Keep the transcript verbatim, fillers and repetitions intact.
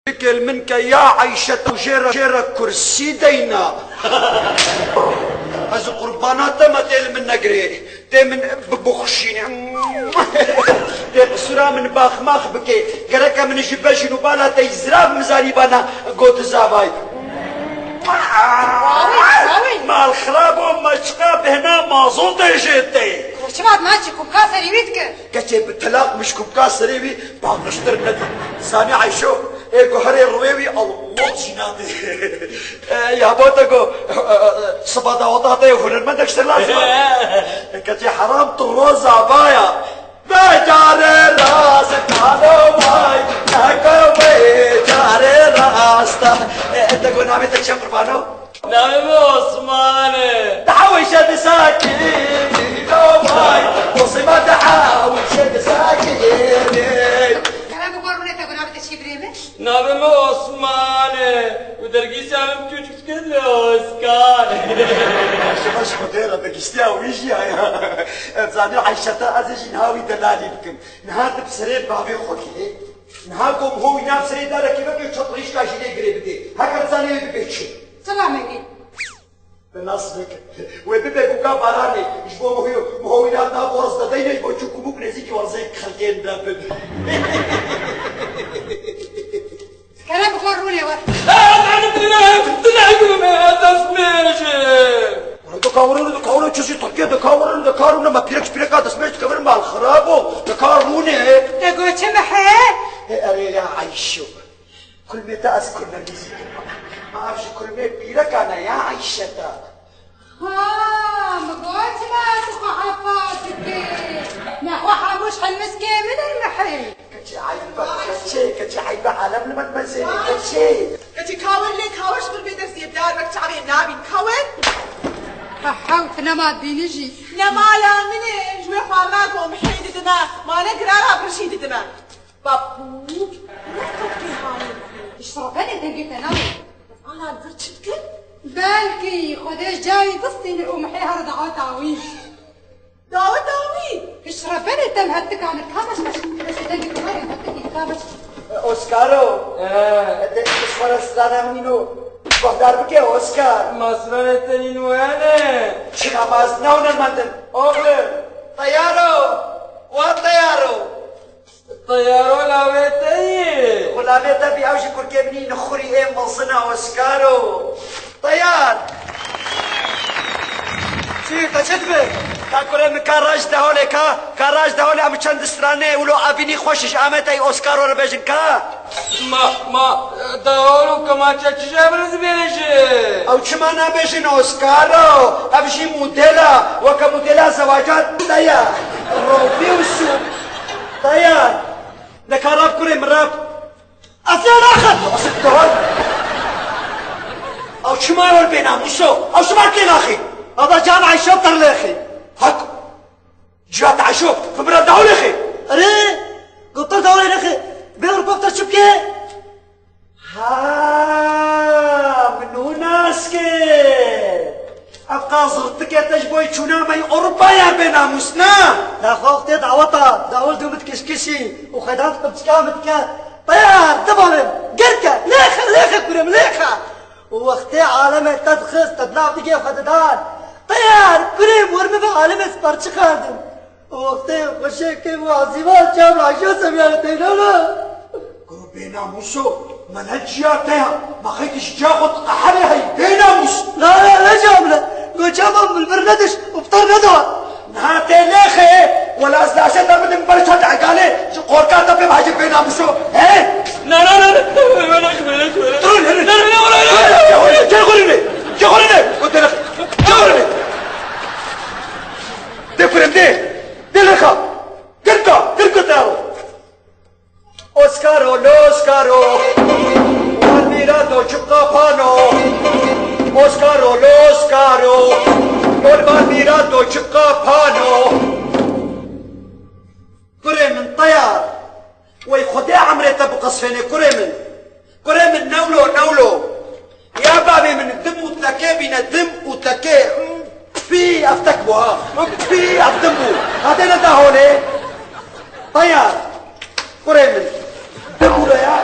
Dikê li min ke ya Eyşe tu jê re, jê re kursî deyna. Ez qurbana te me tê li min negirê. Tê min bibixşînî. Tê qisûra min baxmax bikê. Gereke min ji bejin û bala te zirav min zanîbana got zavay. Mal xirabo meçka bihna mazotê jê tê. Çima naçî kubka serî wî dike? Keçê bi telaq min ji kubka serê wî paqijtir nedî. Zanî Eyşo, ê guherê rûyê wî Allah jî nadê. E, ya bo te go, e, e, e, sifa daweta te yê hunermendek ser lazim e. Keçê heram tu roza vaya. Ve carê rast kalo vay, neke ve carê rast. E, e, te go navê te çi qurbano? Navê min Osman e. Daha wêşe disakî, lo vay, Osman daha wêşe disakî. Kerem bi gor rûnê te, navê te çi birê min? Navê min Osman e. Û dergîsya min biçûçik diket li Oskar. Şima ji Xwedê re bi giştiya wî jî haya. Em zanî Eyşeta ez ê jî niha wî delalî bikim. Niha tu bi serê bavê xwe girê. Niha ku miho wî nav serê darekê veke çetrîşka jî lê girê bidê. Heke dizanê wê bibe çi. Silamekê. Bi nas bike. Wê bibe guka baranê. Ji bo miho, miho wî nav nav werz de deyne, ji bo çû kumûk nêzîkî werzê xelkên de bin. Kerem bi xwe rûnê we. Wala dikawirûne, dikawirûne çi jî Tirkiye dikawirûne, me pîrek ji pîreka destmêj dikevin mal xirabo, dikawirûne. Te got çi mihe? Ê, erê ya Eyşo. Kulmê te ez kurmemîzî dikim. Ma ev ji kulmê pîreka ne ya Eyşeta. Ha, min got çima tu xwe hefa dikî? Nexwe hemû ji helmiskê min in mihê. Keçê eyb e, keçê, keçê eyb e, alem li me dimezêne, keçê. Keçê kawir lê kawir ji bil bê dersiyê dar wek çavê nabîn kawir. Ha, hew tu nema dînî jî. Nemala min e, ji wê xwarina ku mihê didime, ma ne girara birjî didime. Bapû, ne qet pê hanê xwe. Îşrafenê dengê te nayê. Ana vir çi dikin? Belkî Xwedê ji cayê bistîne û mihê here daweta wî. Daweta wî? Îşrafenê te mihê dikane, ka beş beş, beş dengê te nayê, xwe dikî, ka beş. Oskaro, Ee. De, ji xwe re strana min îno guhdar bike, Oskar. Ma stranê te nîn wene. Çima ma ez ne hunermend im? Oxlim. Teyaro, wa teyaro. Teyaro lawê te yî. Xulamê te bî, ew jî kurkê min î nixurî ê mezin e Oskaro. Teyar. Çi, te çi dibe? Ka kurê min ka raj de holê ka, ka raj de holê em çend stranê wilo evînî xweş ji Amedê Oskaro re bêjin ka. Ma, ma, dawol û kemaçe çi jê min dibêje? Ew çima nabêjin Oskaro? Ev jî modela, weke modela zewacan de ye. Robî û su. Teyar. Neka rap kurê min rap. Ez lê naxim. Ew çima rol bênamûso? Ew çima lê naxî? Ava can Eyşo tir lêxî. Hak. Cihat Eyşo, bi min re dawlêxê. Erê, gotir dawlêxê. Bê Ewropa te çi bike? Ha, min û nas kir. Ev qazixtike te ji bo çûna me Ewropaya bê namûs, na? Naxwe wextê daweta, dawil dû min dikişkişî û xwedan qimçika min dike. Teyar, dibalim, girke, lêxe, lêxe kurê min, lêxe. Û wextê alemê te dixist, te di nav digê xwe didan. Teyar, kurê min, wir min ve alemê sipar çi xardim. Û wextê xweşê kêm û ezîvan çav raşiya seviyane teynana. Kuro bênamûso, me ne ciya te ya, me xeytî ji ciya xwe diqeherê hey, bênamûs. La, la, ne ciya min e. Go çavan min vir nediş û pitar neda. Niha tê lêxê, wela ez laşê te bidim ber çend egalê, ji qorka te pê bihecî bênamûso. He? Na, na, na, na. Wele, wele, wele. Dur, dur. Na, na, na, wele, wele. Çê xurîne, çê xurîne. Go têlix. Çê xurîne. Dê kurem dê. Dê lêxa. Girka, girka te aro. Oskaro, loskaro. Wan mîra do çipqa pano. Oskaro, loskaro. Ol van mîra do çipqa pano. Kurê min teyar. Wey Xwedê emrê te biqesfêne kurê min. Kurê min newlo, newlo. Ya bavê min dim û tekê bîne, dim û tekê. Pî, ev tek bû ha. Pî, ev dim bû. Hate ne da holê. Teyar. Kurê min. Dim bû ya.